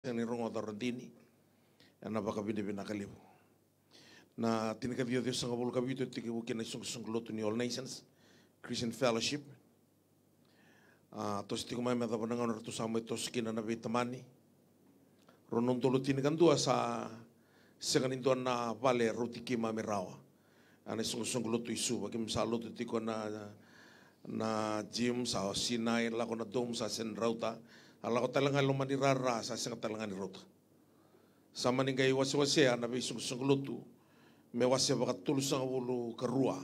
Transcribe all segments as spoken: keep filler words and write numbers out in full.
sega ni rogoca o Radini, ena vakavinavinaka levu. Na tinikaciwa ciwasagavulu ka vitu e tekivu kina na isoqosoqo lotu ni All Nations Christian Fellowship. A toso tiko mai me yacova na gauna ratou sa mai toso kina na veitamani. Rua na udolu tinikadua sa sega ni dua na vale rauti keimami rawa. A na isoqosoqo lotu i Suva, keimami sa lotu tiko na, na gym, sa sinai, lako na dome, sa sega ni rauta. A lako tale ga i loma ni rara, sa sega tale ga ni rauta. Sa mani qai wasewasea na veisoqosoqo lotu me wase vakatolusagavulu ka rua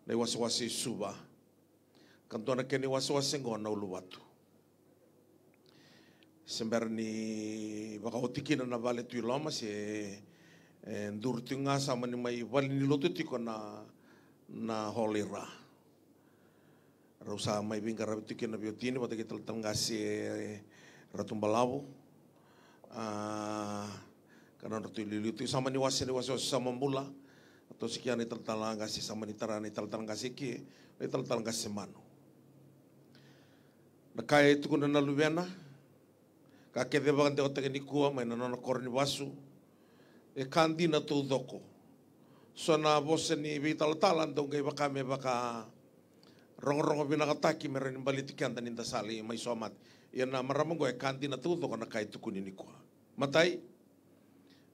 na iwasewase i Suva. Ka dua na kena iwasewase oqo na Uluvatu. Se bera ni vakaoti kina na vale tu i loma, se, e, duru tiko ga, sa mani mai vale ni lotu tiko na, na hall i ra. Rau sa mai veiqaravi tiko kina na veiwatini vata kei talatala qase, e, Ratu Balavu. A, ka nodratou iliuliu tiko, sa mani wase na iwasewase Samabula. A toso kina na italatala qase, sa mani tara na italatala qase ke, na italatala qase Manu. Na ka e tukuna na luvena, ka kece vakadewataki nikua mai na nona koro ni vasu, e ka dina taucoko. So na vosa ni veitalatala dau qai vaka me vakarogorogo vinakataki me rawa ni baleti keda ni da sa lai mai somate. Ia na marama oqo e ka dina taucoko na ka e tukuni nikua. Matai,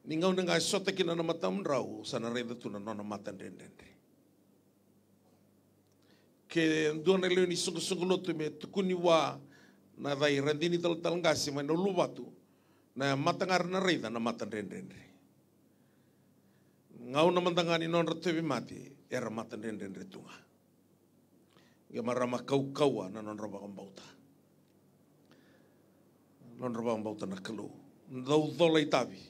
ni gauna ga e sota kina na matamudrau, sa na raica tu na nona mata dredredre. Ke dua na lewe ni soqosoqo lotu me tukuni vua na yaca i Radini talatala qase mai na Uluvatu, na mata ga era na raica na mata dredredre. Gauna mada ga ni nodra tauvimate, era mata dredredre tu ga. Qai marama kaukauwa na nodra vakabauta. Nodra vakabauta na Kalou. Dau cola itavi.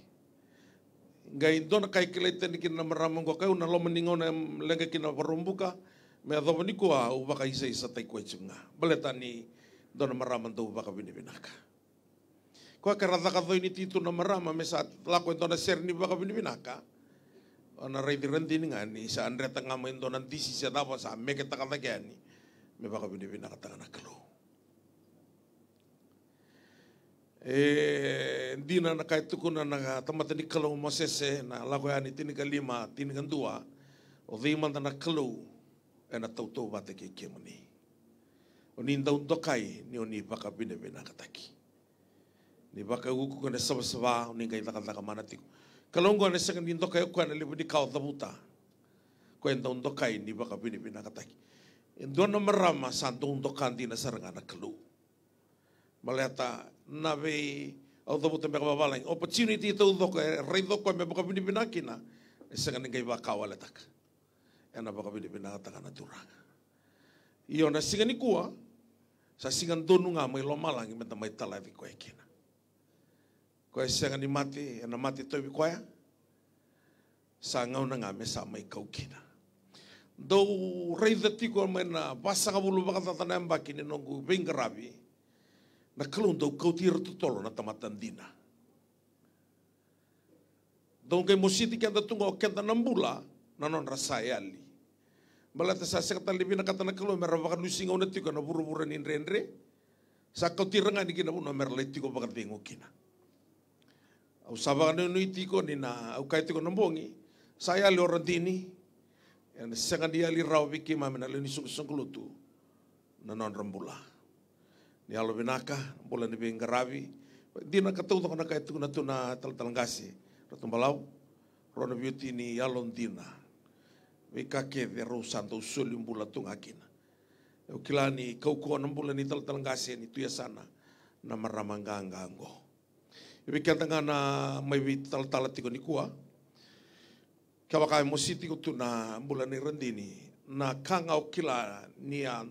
Qai dua na ka e kilai tani kina na marama oqo, kaya, au na loma ni gauna e leqa kina Vakaraubuka me yacova nikua, au vakaisaisataki koya tiko ga. Baleta ni dua na marama dau vakavinavinaka. Koya ke ra caka coi ni tiko tu na marama me sa lako e dua na sere ni vakavinavinaka, o na raici Radini ga ni sa dreta ga mai dua na disi se cava, sa meketaka cake yani me vakavinavinakataka na Kalou. E dina na ka e tukuna na tamata ni Kalou, Mosese, na Lako Yani tinikalima, tinikadua: O cei mada na Kalou ena tautauvata kei kemuni? O ni dau dokai ni o ni vakavinavinakataki. Ni vakaiukuuku ena savasava, o ni qai cakacaka mana tiko. Kalou oqo ena sega ni dokai o koya na levu ni ka o cavuta. Koya e dau dokai ni vakavinavinakataki. E dua na marama sa dau doka dina sara ga na Kalou. Baleta na vei, au cavuta beka vavalagi, opportunity taucoko e raica o koya me vakavinavinaka kina, e sega ni qai vakawaletaka. Ena vakavinavinakataka na Turaga. Io, na siga nikua sa siga donu ga mai lomalagi me da mai talaci koya kina. Koya e sega ni mate, ena mate tauvi koya. Sa gauna ga me sa mai kau kina. Dau raica tiko mai na vasagavulu vakacaca na yabaki ni noqu veiqaravi, na Kalou dau kauti ira totolo na tamata dina. Dau qai mositi keda tu ga o keda na bula na nodra sa yali. Baleta sa sega tale ni vinakata na Kalou me ra vakalusi gauna tiko ena vuravura ni dredre. Sa kauti ira ga yani ki na vanua me ra lai tiko vakacegu kina. Au sa vakanuinui tiko ni na, au kaya tiko na bogi, sa yali o Radini, ena sega ni yali rawa vei keimami na lewe ni soqosoqo lotu na nodra bula. Ni yalovinaka, bula ni veiqaravi. Dina ka taucoko na ka e tukuna tu na talatala qase, Ratu Balavu, rau na veiwatini yalodina. Veika kece rau sa dau soli bula tu ga kina. Au kila ni kaukauwa na bula ni talatala qase ni tu yasana na marama qaqa oqo. Vei keda ga na mai veitalatala tiko nikua, kevaka e mosi tiko tu na bula nei Radini, na ka ga o kila ni a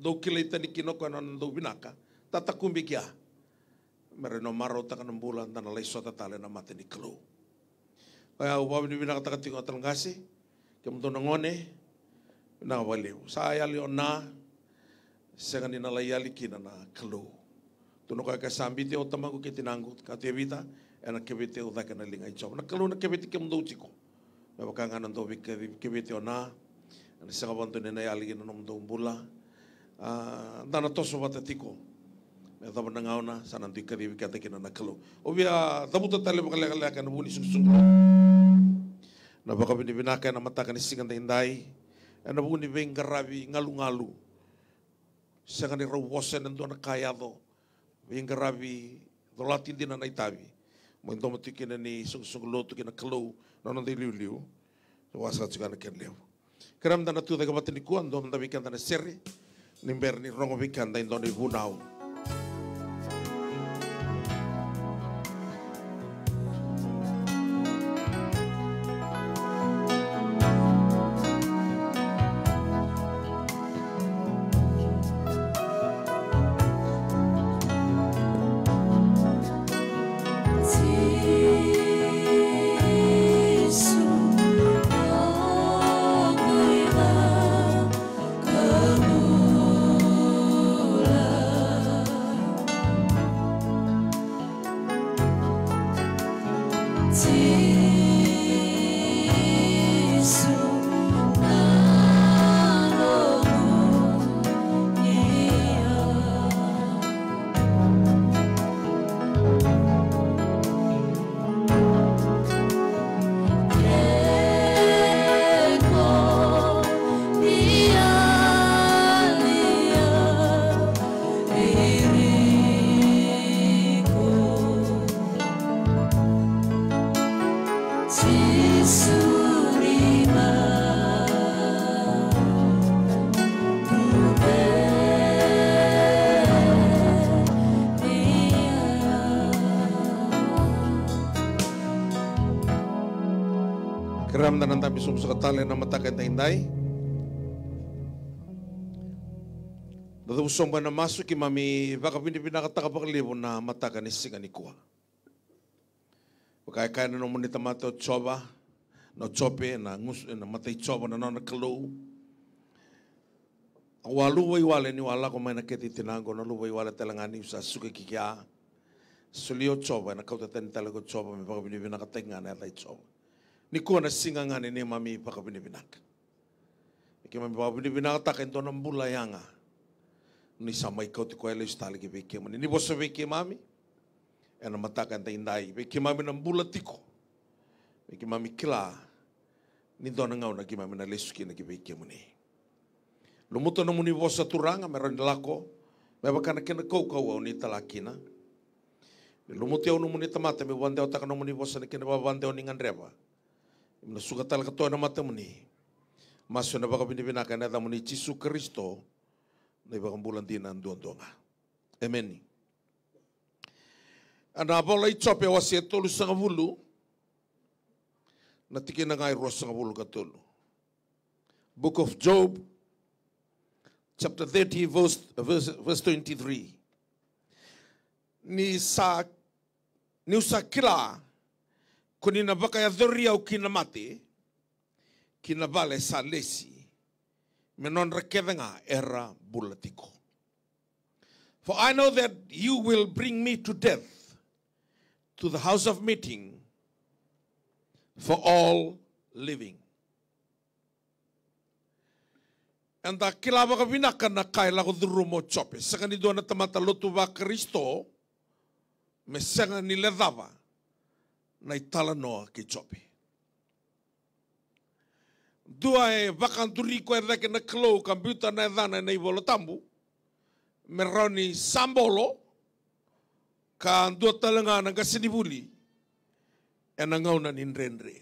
dau kilai tani kina o koya na nona dau vinaka, tatakube kea. Me rawa ni o marautaka na bula, da na lai sota tale ena mata ni Kalou. Oya au vakavinavinakataka tiko na talatala qase, kemudou na gone, vinaka vakalevu. Sa yali o Na, sega ni na lai yali kina na Kalou. Tukuna o koya, ke sa biuti au o tamaqu kei tinaqu, ka Tevita, ena keveti au cake na liga i Jiova. Na Kalou na keveti kemudou tiko. Me vaka ga na dau veikeve-, keveti o Na, ena sega vakadua ni na yali kina na nomudou bula. A, da na toso vata tiko. Me yacova na gauna sa na dui kacivi keda kina na Kalou. Au via cavuta tale vakalekaleka ena vuku ni soqosoqo, na vakavinavinaka ena mataka ni siga daidai, ena vuku ni veiqaravi galugalu. Sega ni rau vosa ena dua na ka yaco. Veiqaravi colati dina na itavi. Mai domo tiko kina ni soqosoqo lotu kei na Kalou na noda iliuliu. Sa wasaka tiko na kena levu. Kerea meda na tucake vata nikua, dua mada vei keda na sere, ni bera ni rogo vei keda e dua na ivunau. Kerea meda na dabe sobu saka tale na mataka edaidai. Da cuva sobu ena masu. Keimami vakavinavinakataka vakalevu na mataka ni siga nikua. Vaka e kaya na nomuni tamata o Jiova, na Jope, na gusu, na mata i Jiova na nona Kalou. Au a luvaiwale niu a lako mai na kete i tinaqu, na luvaiwale tale ga niu sa suka ki kea. Solia o Jiova, ena kauta tani tale ko Jiova, me vakavinavinakataki ga na yaca i Jiova. Nikua na siga ga ni neimami vakavinavinaka. Me keimami vakavinavinakataka e dua na bula yaga. Ni sa mai kauti koya lesu tale ki vei kemuni. Ni vosa vei keimami ena mataka edaidai, vei keimami na bula tiko. Vei keimami kila ni dua na gauna keimami na lesu kina ki vei kemuni. Lumuta nomuni vosa Turaga me rawa ni lako me vaka na kena kaukauwa o ni tala kina. Ni lumuti au nomuni tamata meu vakadewataka nomuni vosa na kena vakadewa ni gadreva. Meu na suka tale ka toka ena matamuni. Masu ena vakavinavinaka ena yacamuni Jisu Karisito, na iVakabula dina duadua ga. Emeni. Ena vola i Jope wase e tolusagavulu, na tikina ga e ruasagavulu ka tolu. Book of Job, chapter thirty, verse, verse, verse twenty-three. Ni sa, niu sa kila ko ni na vakayacori au ki na mate, ki na vale sa lesi, me nodra kece ga era bula tiko. For I know that you will bring me to death, to the house of meeting for all living. Eda kila vakavinaka na ka e lako curuma o Jope. Sega ni dua na tamata lotu vaKarisito me sega ni lecava na italanoa kei Jope. Dua e vakaduri koya cake na Kalou ka biuta na yacana ena iVola Tabu me rawa ni sabolo, ka dua tale ga na qasenivuli ena gauna ni dredre.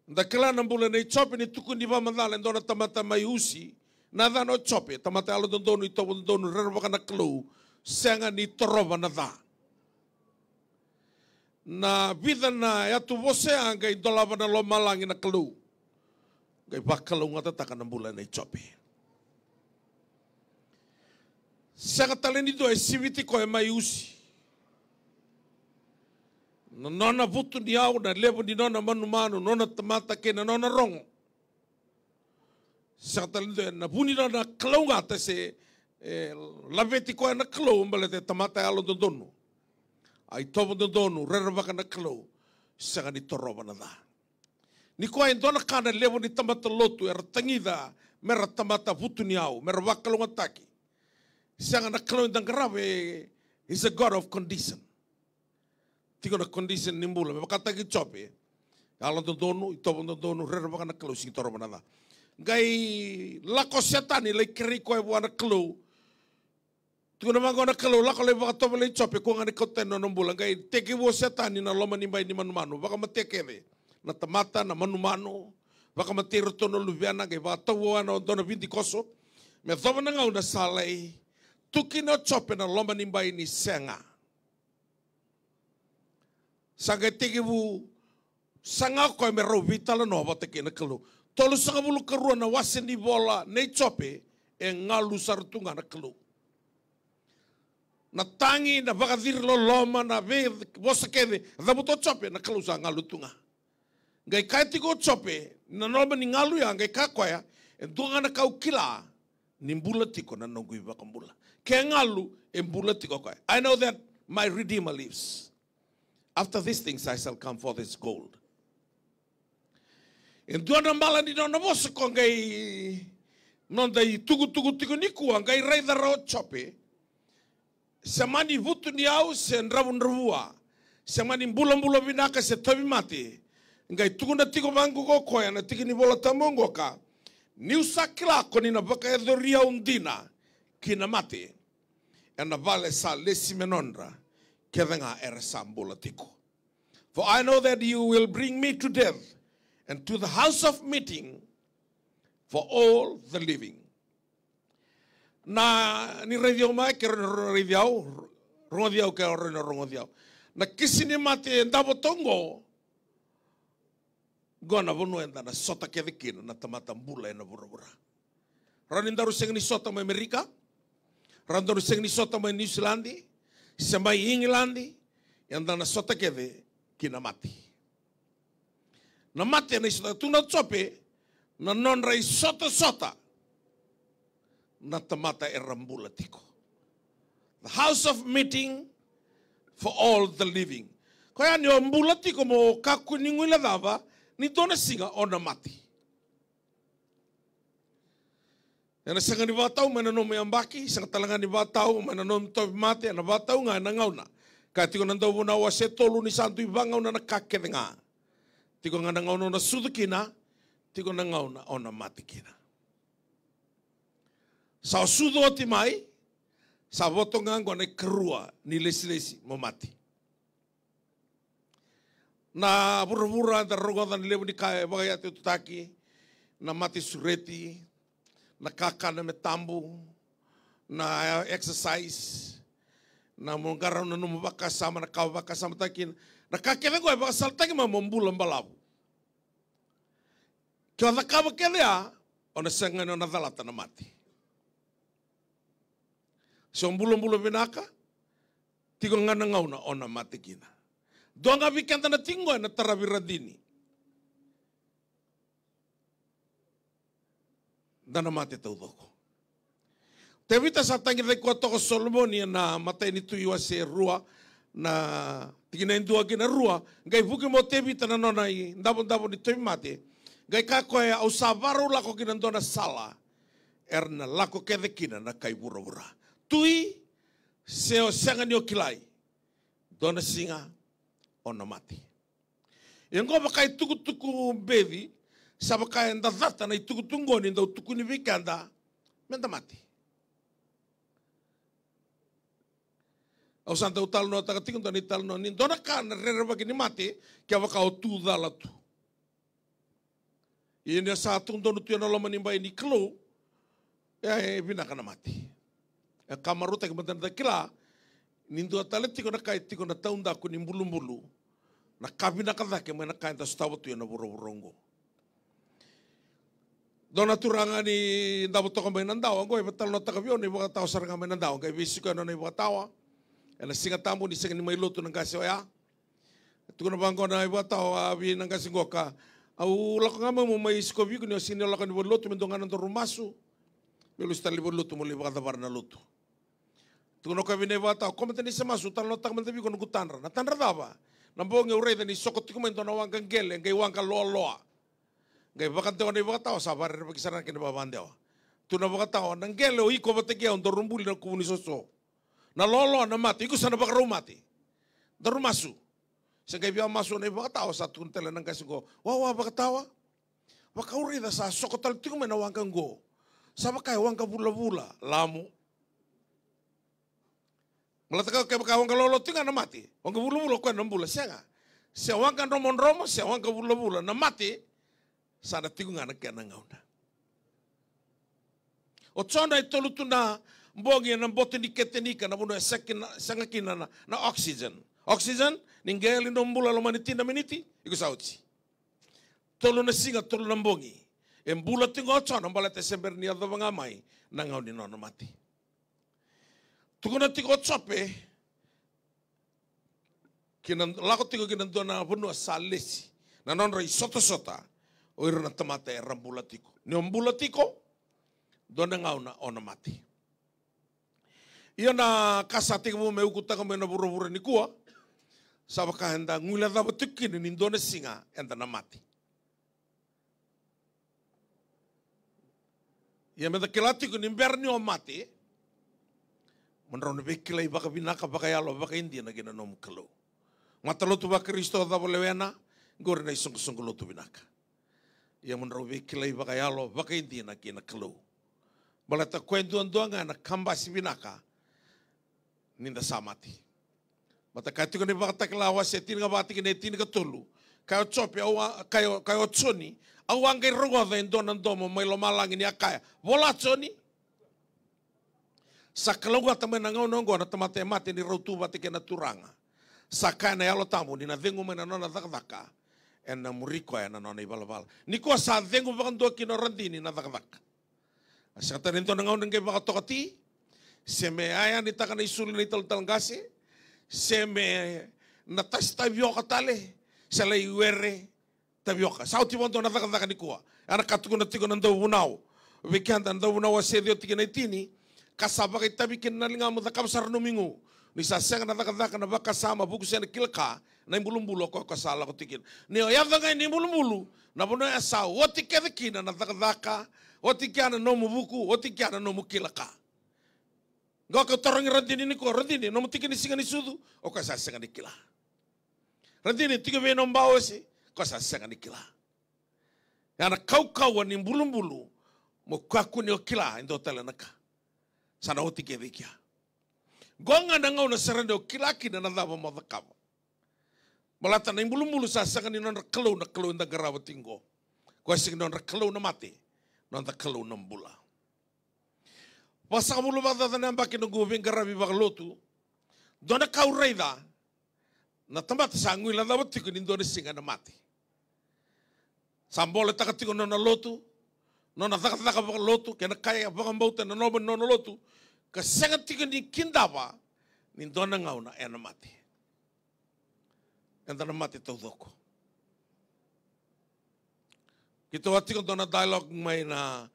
Da kila na bula nei Jope ni tukuni vakamacala e dua na tamata mai Usi, na yacana o Jope, tamata yalododonu, itovo dodonu, rerevaka na Kalou, sega ni torova na ca. Na vica na yatu vosa ya qai dolava na lomalagi na Kalou. Qai vakalougatataka na bula nei Jope. Sega tale ni dua e siviti koya mai Usi. Na nona vutuniyau, na levu ni nona manumanu, nona tamata kei na nona rogo. Sega tale ni dua ena vu ni nona kalougata se, e, laveti koya na Kalou baleta e tamata yalododonu. A itovo dodonu, rerevaka na Kalou, sega ni torova na ca. Nikua e dua na ka na levu ni tamata lotu era tagica mera tamata vutuniyau, mera vakalougatataki. Sega, na Kalou eda qarava e is a God of condition. Tiko na condition ni bula, me vakataki Jope. Yalododonu, itovo dodonu, rerevaka, na Kalou sega ni torova na ca. Qai lako o Setani lai kerei koya vua na Kalou. Tukuna vaqo na Kalou, lako lai vakatovolei Jope, kua ga ni kauta tani na nona bula. Qai tekivu o Setani na loma ni bai ni manumanu, vakamatea kece na tamata, na manumanu, vakamatei iratou na luvena, qai vakatau vua na dua na vidikoso. Me yacova na gauna sa lai tu kina o Jope na loma ni bai ni sega. Sa qai tekivu saga o koya me rau veitalanoa vata kei na Kalou. Tolusagavulu ka rua na wase ni vola nei Jope, e galu sara tu ga na Kalou. Na tagi, na vakaciri loloma, na veivosa kece, cavuta o Jope, na Kalou sa galu tu ga. Qai kaya tiko o Jope, na loma ni galu ya, qai kaya koya, e dua ga na ka au kila, ni bula tiko na noqu iVakabula. Ke galu, e bula tiko o koya. I know that my Redeemer lives. After these things I shall come forth as gold. E dua na mala ni nona vosa ko qai noda itukutuku tiko nikua, qai raica rawa o Jope. Se mani vutuniyau se dravudravua, se mani bulabula vinaka se tauvimate. Qai tukuna tiko vaqo ko koya na tiki ni Vola Tabu oqo ka, niu sa kila ko ni na vakayacori au dina ki na mate, ena vale sa lesi me nodra kece ga era sa bula tiko. For I know that you will bring me to death, and to the house of meeting for all the living. Na ni raici au mai, ke rawa ni raici au, rogoci au ke rawa ni rogoci au. Na kisi ni mate e davo toqo, qo na vanua eda na sota kece kina na tamata bula ena vuravura. Rawa ni daru sega ni sota mai Amerika, rawa ni daru sega ni sota mai Niusiladi, se mai Igiladi, eda na sota kece kina mate. Na mate na isota tu na Jope, na nodra isotasota na tamata era bula tiko. The house of meeting for all the living. Koya ni o bula tiko mo kakua ni guilecava ni dua na siga o na mate. Ena sega ni vakatau mai na nomu yabaki, sega tale ga ni vakatau mai na nomu tauvimate, ena vakatau ga ena gauna. Ka tiko na Dauvunau wase tolu ni sa dui vagauna na ka kece ga. Tiko ga na gauna o na sucu kina, tiko na gauna o na mate kina. Sa o sucu oti mai, sa voto ga oqo na ikarua ni lesilesi mo mate. Na vuravura eda rogoca na levu ni ka e vakayatuyatutaki, na mate sureti, na kakana me tabu, na exercise, na mo qarauna na nomu vakasama, na ka o vakasamataki kina, na ka kece oqo e vakasalataki mai mo bula balavu. Ke o cakava kece ya, o na sega ni o na calata na mate. Se o bulabula vinaka, tiko ga na gauna o na mate kina. Dua ga vei keda na tiko oqo ena taravi radini. Da na mate taucoko. Tevita sa tagicaki koya toka o Solomoni ena imatai ni Tui wase rua, na tikina e dua ki na rua, qai vuki mai o Tevita na nona idavodavo ni tauvimate. Qai kaya o koya, au sa vakarau lako ki na dua na sala era na lako kece kina na kai vuravura. Tui, se o sega ni o kilai, dua na siga o na mate. Ia oqo vaka itukutuku beci, sa vaka eda cata na itukutuku oqo ni dau tukuni vei keda me da mate. Au sa dau talanoataka tiko dua na italanoa ni dua na ka na rerevaki ni mate, kevaka o tu cala tu. Ia ni o sa tu donu tu ena loma ni bai ni Kalou, e, e vinaka na mate. E ka marautaki mada ni da kila ni dua tale tiko na ka e tiko na taudaku ni bulubulu, na ka vinaka cake mai na ka eda sotava tu ena vuravura oqo. Dua na turaga ni davo toka mai Nadawa oqo e vakatalanoataka vei au na ivakatawa sara ga mai Nadawa, qai veisiko ena nona ivakatawa ena Siga Tabu ni sega ni mai lotu na qase oya. Tukuna vaqo na ivakatawa vei na qase qoka, au lako ga mai meu mai sikovi iko ni o sega ni lako ni valenilotu, me dua ga na nodaru masu, meu lesu tale ni valenilotu meu lai vakacavara na lotu. Tukuna o koya vei na ivakatawa, kua mada ni se masu, talanoataka mada vei iko noqu tadra. Na tadra cava? Na bogi au raica ni soko tiko mai dua na waqa qele, qai waqa loaloa. Qai vakadewa na ivakatawa, sa vakarerevaki sara ga kina vakavadewa. Tu na vakatawa, na qele o iko vata kei au daru buli na kuvu ni soso. Na loaloa na mate, iko sa na vakarau mate. Daru masu. Se qai via masu na ivakatawa, sa tukuna tale na qase qo, wawa vakatawa. Vakauraica sa soko tale tiko mai na waqa qo. Sa vaka e waqa vulavula, lamu. Malataka kevaka waqa lolo tiko ga na mate, waqa vulavula o koya na bula, sega. Se waqa dromodromo, se waqa vulavula na mate, sa na tiko ga na kena gauna. O Jona e tolu tu na bogi ena boto ni ketenika, na vanua e sega kina, sega kina na, na oxygen. Oxygen, ni qai yali nomu bula loma ni tini na miniti, iko sa oti. Tolu na siga, tolu na bogi. E bula tiko o Jona, baleta e se bera ni yacova ga mai na gauna ni nona mate. Tukuna tiko o Jope, ki na lako tiko ki na dua na vanua sa lesi na nodra isotasota o ira na tamata era bula tiko. Ni o bula tiko, dua na gauna o na mate. Ia na ka sa tekivu me ukutaka mai na vuravura nikua, sa vaka eda guilecava tiko kina ni dua na siga eda na mate. Ia meda kila tiko ni bera ni o mate, mo drau na veikilai vakavinaka, vakayalo, vakaidina ki na nomu Kalou. Matalotu vaKarisito cava o lewena, qori na isoqosoqo lotu vinaka. Ia mo drau veikilai vakayalo, vakaidina ki na Kalou. Baleta koya duadua ga na kabasi vinaka ni da sa mate. Baleta kaya tiko na iVakatakila wase tinikava tikina e tinikatolu. Kaya o Jope, au a, kaya o, kaya o Joni, au a qai rogoca e dua na domo mai lomalagi ni a kaya, vola Joni. Sa kalougata mai na gauna oqo na tamata e mate ni rau tu vata kei na Turaga. Sa kaya na Yalo Tabu ni na cegu mai na nona cakacaka, ena muri koya na nona ivalavala. Nikua sa cegu vakadua kina o Radini na cakacaka. A sega tale ni dua na gauna qai vakatokati, se me yayanitaka na isulu na italatala qase, se me na tasi tavioka tale, se lai were tavioka. Sa oti vakadua na cakacaka nikua. Ya na ka tukuna tiko na Dauvunau vei keda, na Dauvunau wase ciwa tikina e tini, ka sa vakaitavi kina na ligamu, cakava sara nomu igu. Ni sa sega na cakacaka, na vakasama, vuku se na kila ka, na ibulubulu o koya ko sa lako tiko kina. Ni o yaco ga ni ibulubulu, na vanua ya sa oti kece kina na cakacaka, oti kea na nomu vuku, oti kea na nomu kila ka. Qo kau tarogi Radini nikua, Radini, nomu tiki ni siga ni sucu, o koya sa sega ni kila. Radini, tiko vei nomu baosi, o koya sa sega ni kila. Ya na kaukauwa ni bulubulu, mo kakua ni o kila e dua tale na ka. Sa na oti kece i kea. Qo ga na gauna sara ni o kila kina na cava mo cakava. Baleta na ibulubulu sa sega ni nodra Kalou na Kalou eda qarava tiko qo. Koya sega ni nodra Kalou na mate, noda Kalou na bula. Vasagavulu vakacaca na yabaki noqu veiqaravi vakalotu. Dua na ka au raica, na tamata sa guilecava tiko ni dua na siga ena mate. Sa boletaka tiko na nona lotu, nona cakacaka vakalotu, kei na ka e vakabauta ena loma ni nona lotu, ka sega tiko ni kidava ni dua na gauna ena mate. Eda na mate taucoko. Keitou a tiko dua na dialogue mai na,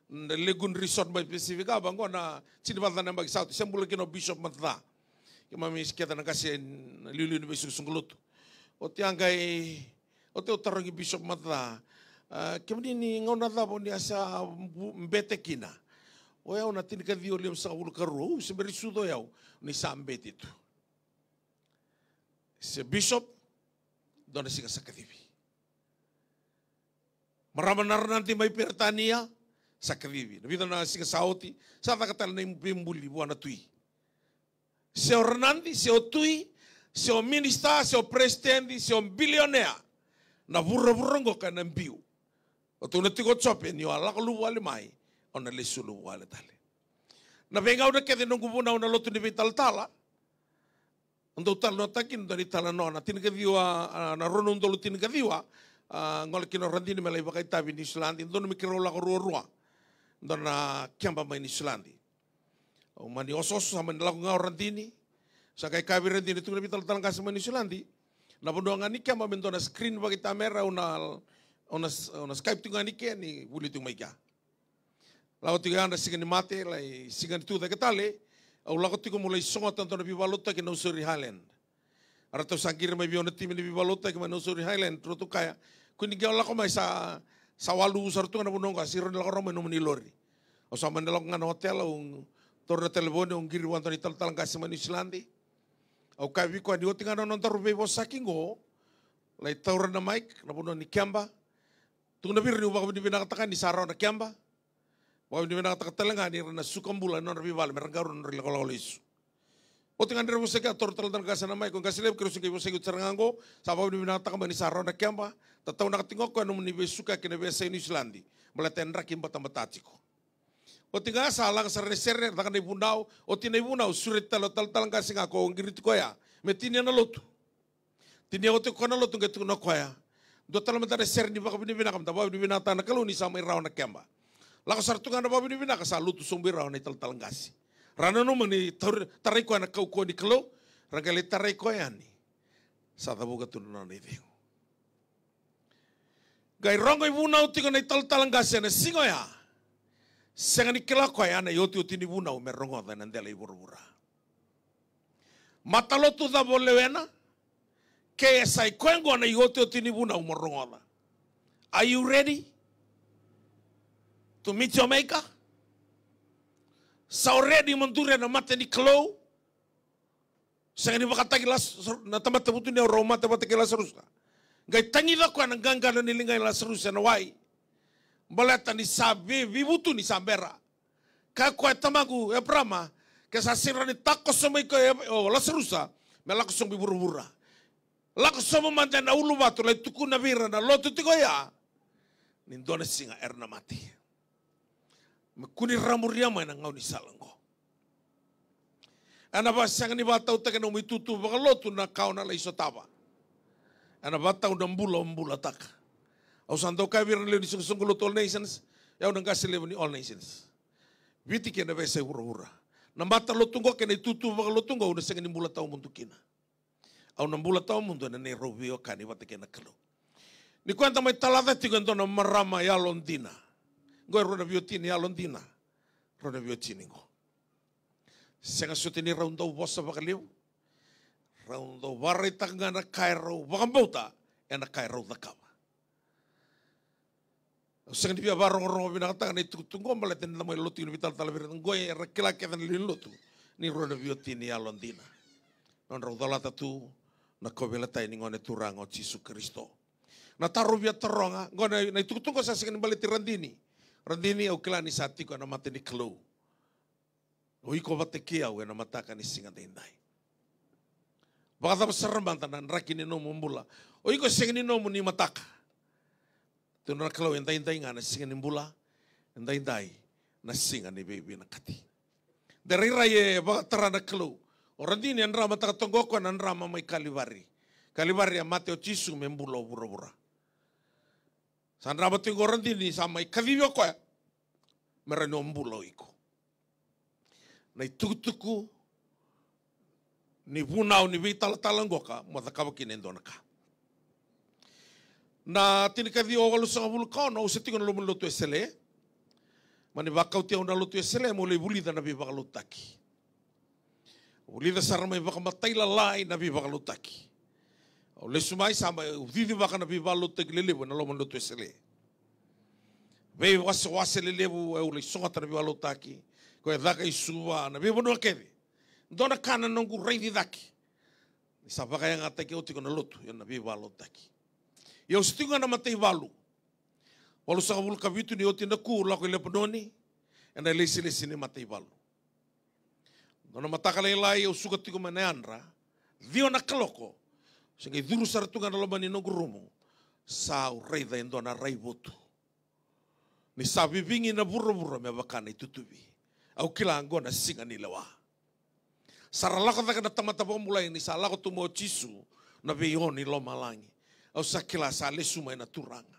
na Lagoon Resort mai Pacific, a vaqo na tini vakacaca na yabaki sa oti, se bula kina o Bishop Mataca. Keimami kece na qase na liuliu ni veisuqu lotu. Oti a qai, oti au tarogi Bishop Mataca, a, kemuni ni gauna cava o ni a sa bu-, bete kina? O yau na tinikaciwa limasagavulu karua, u se bera ni sucu o yau, ni sa bete tu. Se Bishop, dua na siga sa kacivi. Marama na Ranadi mai Peritania, sa kacivi. Na vica na siga sa oti, sa caka tale na veibuli vua na tui. Se o Ranadi, se o tui, se o minisita, se o peresitedi, se o bilionea, na vuravura oqo ka na biu. O tukuna tiko o Jope, ni o a lako luvawale mai, o na lesu luvawale tale. Na veigauna kece noqu vunau na lotu ni veitalatala, o dau talanoataki, dua ni talanoa na tinikaciwa, a, na rua na udolu tinikaciwa, a, gole kina o Radini me lai vakaitavi Niusiladi, dua na me keirau lako ruarua, dua na keba mai Niusiladi. Au mani osooso, sa mani lako ga o Radini, sa qai kaya vei Radini, tukuna vei talatala qase mai Niusiladi, na vanua ga ni keba me dua na screen vakaitamera, au na, au na, au na Skype tiko ga ni ke, ni vuli tiko mai kea. Lako tiko ya na siga ni mate, lai siga ni tucake tale, au lako tiko meu lai sogota dua na veivakalotutaki Nausori Highland. A ratou sa qiri mai vei au na timi ni veivakalotutaki mai Nausori Highland, ratou kaya, kua ni qai lako mai sa, sa waluvu sara tu ga na vanua oqo, sa siro ni lako rawa mai nomuni lori. Au sa mani lako ga na otela, au taura na telefoni, au qiri vua e dua na italatala qase mai Niusiladi. Au kaya vei koya ni oti ga na nodaru veivosaki qo, lai taura na mic, na vanua ni keba. Tukuna vei ira niu vakavinavinakataka ni sa rawa na keba. Vakavinavinakataka tale ga ni ra na suka bula e nodra veivale me ra qarauna na nodra ilakolako lesu. Oti ga ni ra vosaki, a taura tale na qase na mic, o qase levu, keirau se qai vosaki oti sara ga qo, sa vakavinavinakataka mai ni sa rawa na keba, tataunaka tiko ga o koya na nomuni veisuka ki na veiyasai Niusiladi, baleta e draki batabata tiko. Oti ga sa laga sara na sere, caka na ivunau, oti na ivunau, sureti tale o talatala qase ga ko qiri tiko ya me tinia na lotu. Tinia oti o koya na lotu, qai tukuna o koya, dua tale mada na sere ni vakavinavinaka, meda vakavinavinakataka na Kalou ni sa mai rawa na keba. Lako sara tu ga na vakavinavinaka, sa lotu sobu i ra na italatala qase. Ra nanuma ni tauri, tarai koya na kaukauwa ni Kalou, ra qai lai tarai koya yani. Sa cavuka tu na nona icegu. Qai rogo ivunau tiko na italatala qase ena siga oya. Sega ni kila o koya na iotioti ni vunau me rogoca ena dela i vuravura. Matalotu cava o lewena, ke e sa i koya oqo na iotioti ni vunau mo rogoca. Are you ready to meet your maker? Sa o ready mo duri ena mata ni Kalou? Sega ni vakataki Las-, na tamata vutuniyau rau mate vata kei Lasarusa. Qai tagica o koya na qaqana ni liga i Lasarusa ena wai. Baleta ni sa vei, veivutuni sa bera. Kaya o koya, tamaqu Eparama, ke sa sega ni takoso mai koya o Lasarusa, me lako sobu i vuravura. Lako sobu mada ena uluvatu, lai tukuna vei ira na lotu tiko ya ni dua na siga era na mate. Me kua ni ra muria mai na gaunisala oqo. Ena va, sega ni vakatautaki ena nomu itutu vakalotu na ka o na lai sotava. Ena vakatau na bula o bulataka. Au sa dau kaya vei ira na lewe ni soqosoqo lotu All Nations, o yau na qase levu ni All Nations. Viti kei na veiyasai vuravura. Na matalotu oqo kei na itutu vakalotu oqo au na sega ni bula tawamudu kina. Au na bula tawamudu ena neirau veiwekani vata kei na Kalou. Nikua eda mai talaca tiko e dua na marama yalodina. Qo e rua na veiwatini yalodina. Rua na veiwatini qo. Sega soti ni rau dau vosa vakalevu. Rau dau vakaraitaka ga na ka e rau vakabauta ena ka e rau cakava. Au sega ni via vakarogorogo vinakataka na itukutuku qo baleta ni da mai lotu kina, veitalatala vei ira qo, era kila kece na lewe ni lotu ni rua na veiwatini yalodina. Nodrau colata tu na kauveilatai ni Gone Turaga o Jisu Karisito. Na taro au via taroga qo, na, na itukutuku qo sa sega ni baleti Radini. Radini, au kila ni sa tiko ena mata ni Kalou. O iko vata kei au ena mataka ni siga daidai. Vakacava sara mada na draki ni nomu bula? O iko e sega ni nomu ni mataka. Tukuna na Kalou, e daidai ga na siga ni bula, e daidai na siga ni veivinakati. De rairai e vakatara na Kalou. O Radini e dramataka toka o koya na drama mai Kalivari. Kalivari e mate o Jisu me bula o vuravura. Sa drama tiko o Radini, sa mai kacivi o koya me rawa ni o bula o iko. Na itukutuku ni vunau ni veitalatala qoka mo cakava kina e dua na ka. Na tinikaciwa walusagavulu ka ono au se tiko na loma ni lotu Wesele. Mani vakauti au na lotu Wesele meu lai vulica na veivakalotutaki. Vulica sara mai vakamatailalai na veivakalotutaki. Au lesu mai sa mai, au cicivaka na veivakalotutaki lelevu ena loma ni lotu Wesele. Veiwasewase lelevu au lai sogota na veivakalotutaki. Ko e caka i Suva, na veivanua kece. Dua na ka na noqu raici cake. Ni sa vakayagataki au tiko na lotu ena veivakalotutaki. Ia au se tiko ga na mataivalu. Walusagavulu ka vitu ni oti na ku, lako i Lepanoni, ena ilesilesi ni mataivalu. Dua na mataka lailai au suka tiko mai na yadra, ciwa na kaloko, se qai curu sara tu ga na loma ni noqu rumu, sa au raica e dua na raivotu. Ni sa vivigi na vuravura me vaka na itutuvi. Au kila oqo na siga ni lewa. Sa ra lako cake na tamata vakabulai ni sa lako tu mai o Jisu na veio ni lomalagi. Au sa kila sa lesu mai na Turaga.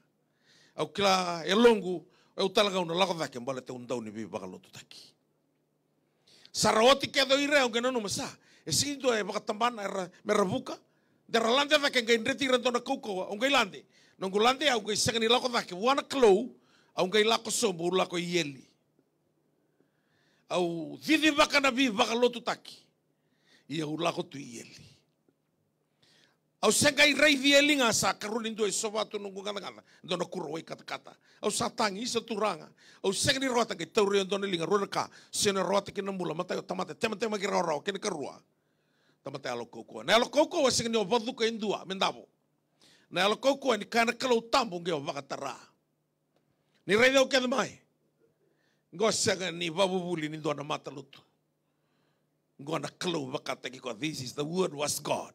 Au kila e yaloqu, au tale ga au na lako cake baleta au dau ni veivakalotutaki. Sa ra oti kece o ira, au qai nanuma sa, e sega ni dua e vakatabana era, me ra vuka. De ra lade cake, qai dreti ira dua na kaukauwa, au qai lade. Noqu lade au qai sega ni lako cake vua na Kalou, au qai lako sobu, au lako i eli. Au cicivaka na veivakalotutaki. Ia au lako tu i eli. Au se qai raici e liga, sa karua ni dua e sova tu noqu gacagaca. Dua na kuro wai katakata. Au sa tagi, isa Turaga. Au sega ni rawata, qai tauri au e dua na liga, rua na ka. Sega ni rawata kina na bula, matai o tamata e tematema ki rawarawa, kena karua. Tamata yalo kaukauwa. Na yalo kaukauwa sega ni o vacuka e dua me davo. Na yalo kaukauwa ni kaya na Kalou tabu qai o vakatara. Ni raici au kece mai. Qo sega ni vavuvuli ni dua na matalotu. Qo na Kalou vakataki koya. This is the word was God.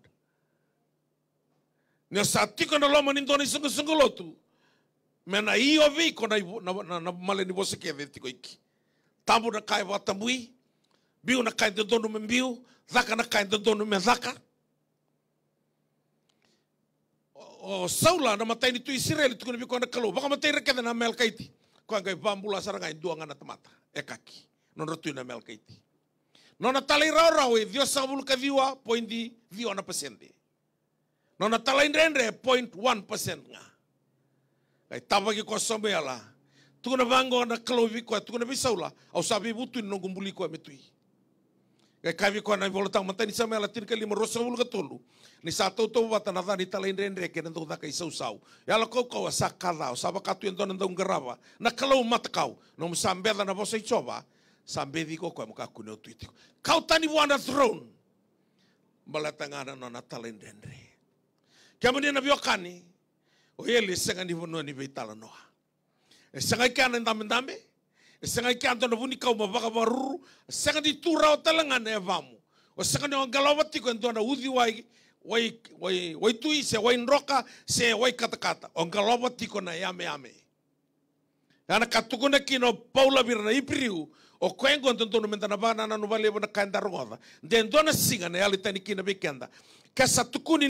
Ni o sa tiko ena loma ni dua na isoqosoqo lotu, me na io vei iko na ivo-, na, na, na male ni vosa kece e tiko iki. Tabu na ka e vakatabui, biu na ka e dodonu me biu, caka na ka e dodonu me caka. O, o Saula na matai ni tui Isireli, tukuna vei koya na Kalou, vakamatei ira kece na Amalekaiti. Koya qai vakabula sara ga e dua ga na tamata e kaki, nodra tui na Amalekaiti. Nona talairawarawa e ciwasagavulu ka ciwa poidi ciwa na pasede. Nona talaidredre e point one percent ga. Qai tavaki koya o Samuela. Tukuna vaqo na Kalou vei koya, tukuna vei Saula, au sa veivutuni noqu buli koya me tui. Qai kaya vei koya na iVolatabu, matai ni Samuela tinikalima, ruasagavulu ka tolu. Ni sa tautauvata na ca ni talaidredre kei na dau caka isausau. Yalo kaukauwa sa ka ca, o sa vaka tu e dua na dau qarava na kalou matakau. Nomu sa beca na vosa i Jiova, sa beci iko o koya mo kakua ni o tui tiko. Kau tani vua na throne. Baleta ga na nona talaidredre. Kemuni na veiwekani, o eli e sega ni vanua ni veitalanoa. E sega i kea na dabedabe. E sega i kea dua na vunikau mo vakavakaruru. E sega ni tu rawa tale ga na yavamu. O sega ni o qelova tiko e dua na uciwai, wai, wai, waitui se waidroka se waikatakata. O qelova tiko na yameyame. Ya na ka tukuna kina o Paula vei ira na Iperiu, o koya oqo dodonu meda na vakanananu vakalevu na ka eda rogoca. De dua na siga na yalo e tani kina vei keda. Ke sa tukuni